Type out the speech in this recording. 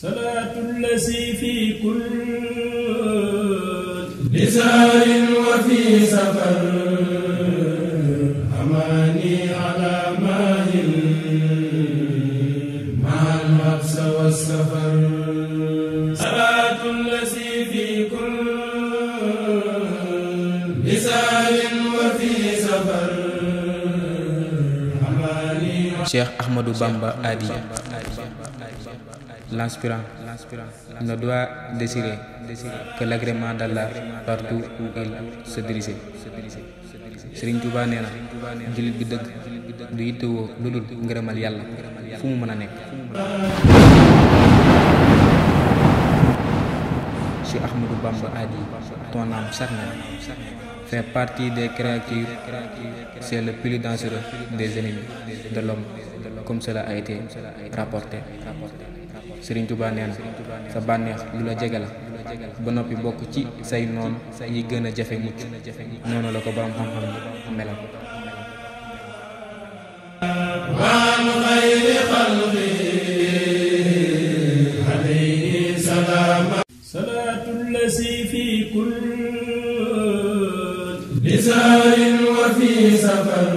صلاة الذي في كل بسار وفي سفر أماني على ماهل مع الحبس والسفر صلاة الذي في كل بسار وفي سفر أماني. Cheikh Ahmadou Bamba a dit: l'aspirant ne doit désirer que l'agrément d'Allah partout où il se dirige. Serigne Touba nee na jullit bi dëgg du yittewoo lu dul ngërëmal yàlla fu mu mën a nekk. Cheikh Ahmadou Bamba a dit: ton âme charnelle fait partie des créatures, c'est le plus dangereux des ennemis de l'homme, comme cela a été rapporté. Serigne Touba nee na sa bànneex lu la jege la ba noppi bokk ci say noon yi gën a jafe mucc. noonu la ko borom xam-xam melal. وعن خير خلقه عليه سلام. صلاة الذي في كل بسار وفي سفر